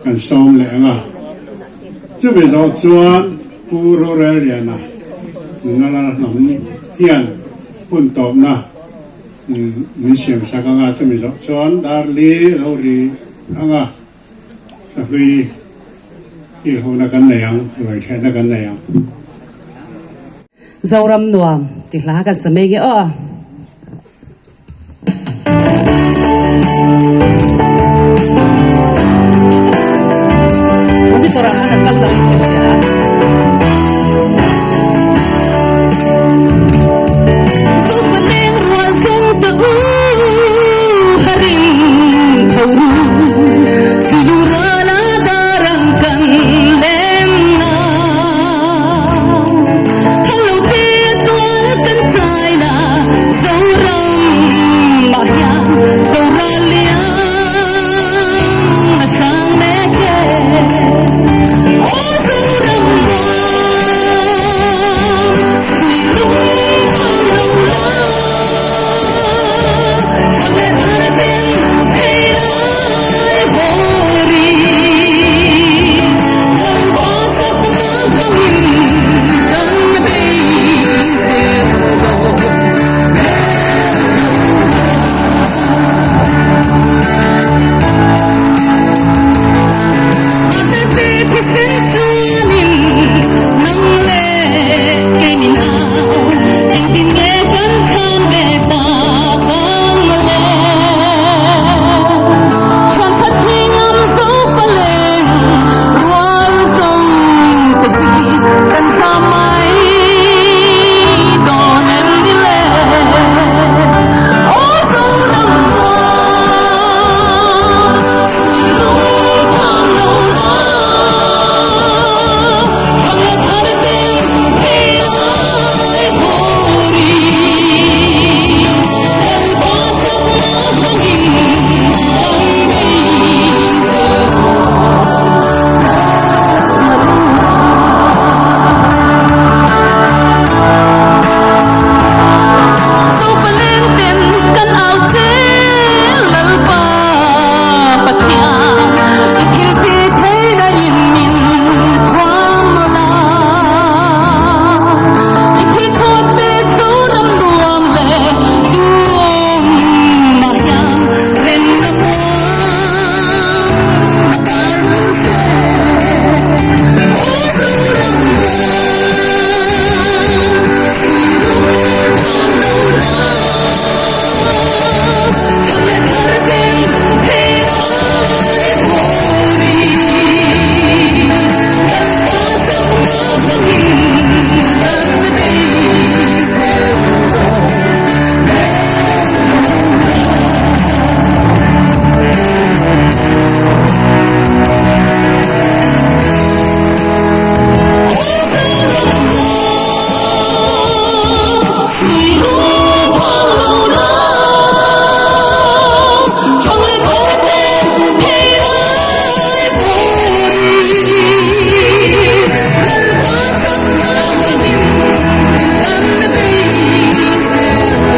kan sawm leh ang a. Chumi zawh chuan Pu Rorelliana nuna lal hnam hian hun tawpna min siam sak ang a, chumi zawh chuan Darli lo ri ang a, Sahlui kilhona kan nei ang, ruaithlehna kan nei ang. Zoram nuam ti hla kan sa mai nge aw. Monitor ah khan a kal lo in ka hria. Zofa leng rual zawng ta u haring tho ru Zulu rala darang kan lem na Hello te tual kan chai na Zoram mah hian Doral lian a hrang mek e Aw Zoram nuam Suihlung phang lo la Thak leh thar ten phei lai vawri Lalpa chakna hmangin kan bei zel dawn Master thisen chuanin nang leh kei min au engtin nge kan chhan ve tak ang le Chuan khat thi ngam zo fa leng rual zawng te hi kan za mai dawn em ni le Aw Zoram nuam Suilung phang lo la Thang leh thar ten phei lai vawri Lalpa chakna hmangin kan bei zel Sofa leng ten kan au che Lalpa Pathian i thil ti thei na in min thuam la I thil thuam pek Zoram nuam leh duhawm mah hian remna muang a par vul se Aw Zoram nuam Suilung phang lo la Thang leh thar ten phei lai vawri Lalpa chakna hmangin kan bei zel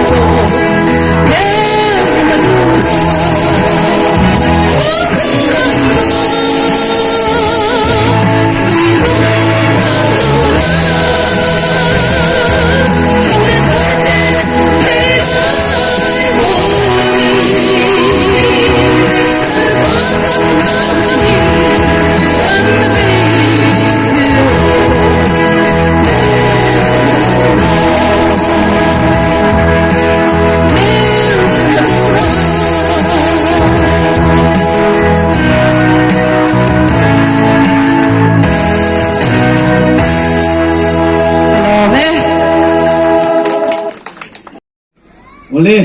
dawn Awle,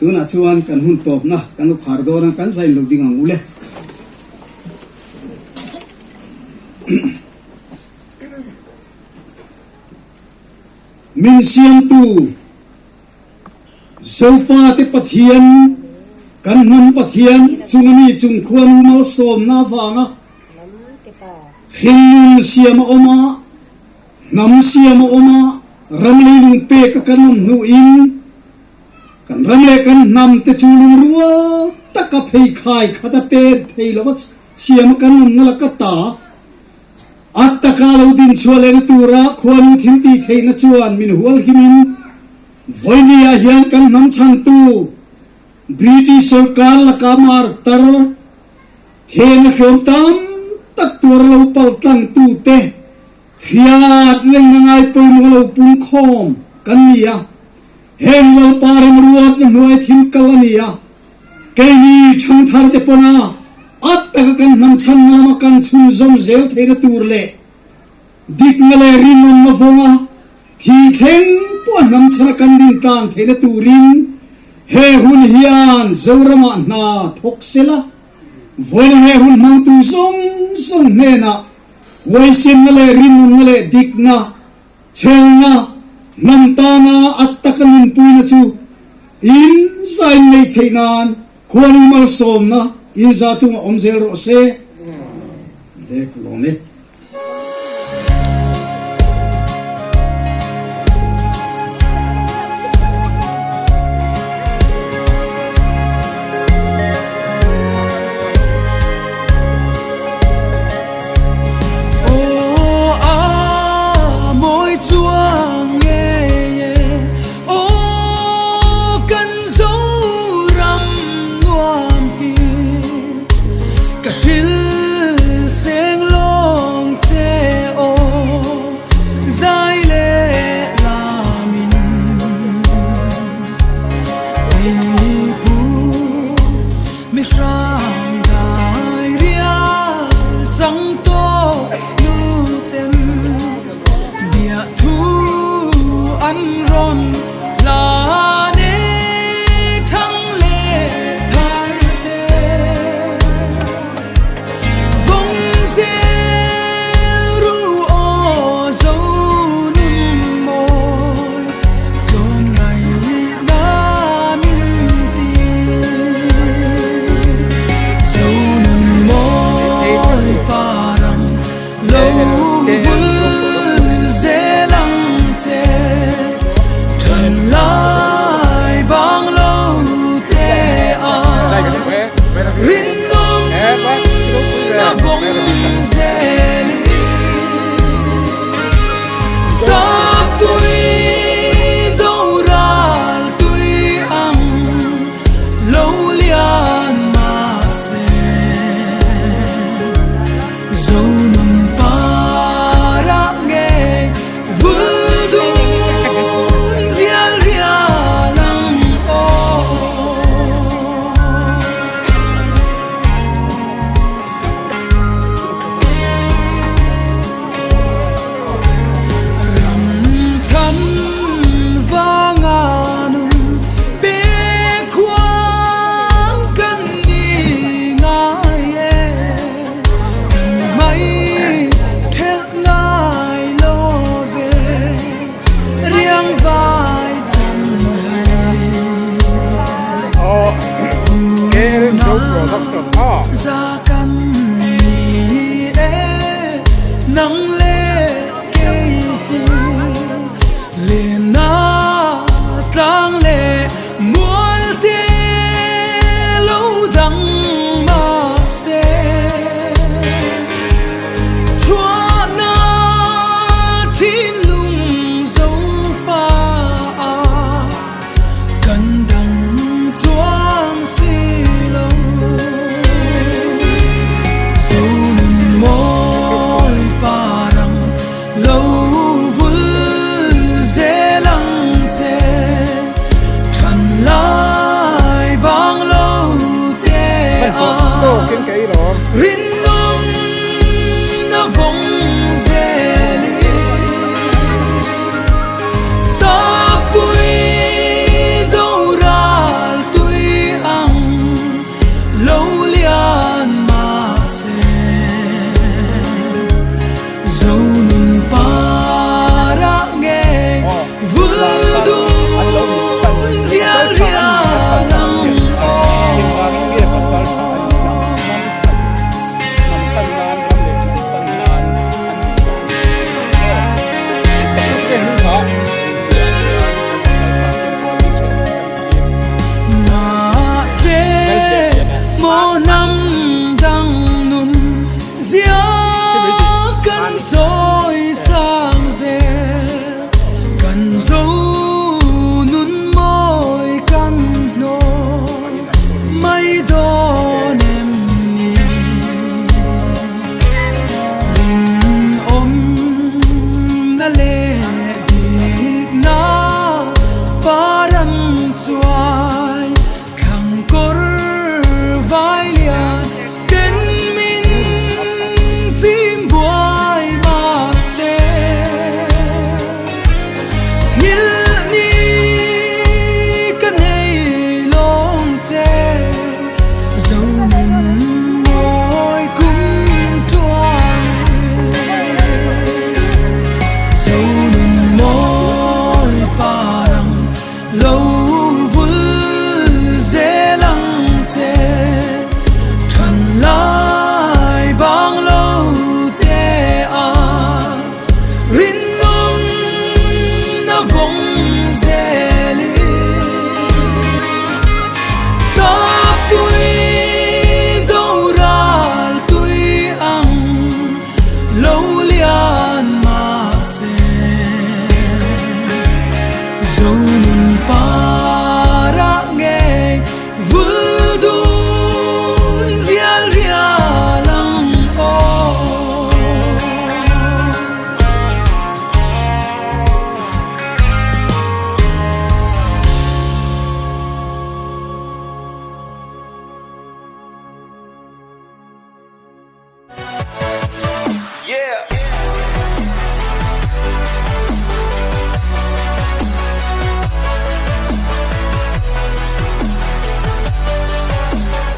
tunah chuan kan hun tawpna kan lo khar dawn a, kan zain lo ding ang u le. Min siamtu Zofate Pathian, kan hnam Pathian chunga mi chung khuanu malsawmna avanga hringnun siam a awm a, hnam siam a awm a, ram leilung pek a kan awm hnuin kan ram leh kan hnam te chu lungrual taka pheikhai khata pen thei lova siama kan awmna laka ta a taka lo dinchhuah lehna tura khuanu thil tih theihna chuan min hual himin vawinia hian kan hnam chhantu British sorkar laka mar tar thena hriam tam tak tuar lo pal tlangtute Hriat reng a ngai pawimawh lo pungkhawm kan ni a, heng Lalpa remruatna hnuai thil kal a ni a, keini thangthar te pawna a taka kan hnam chhanna lama kan chhunzawm zel theihna tur leh dikna leh rinawmna vawnga thi thleng pawh a hnam chhana kan din tlan theihna turin he hun hian Zoramah hna thawk sela, vawiin he hun hmangtu zawng zawng hnenah Huaisenna leh rinawmna leh dikna, chhelna, hnam tana a taka nunpuina chu in zain neih theih nan khuanu malsawmna in za chungah awm zel rawh se. Lek lawm e.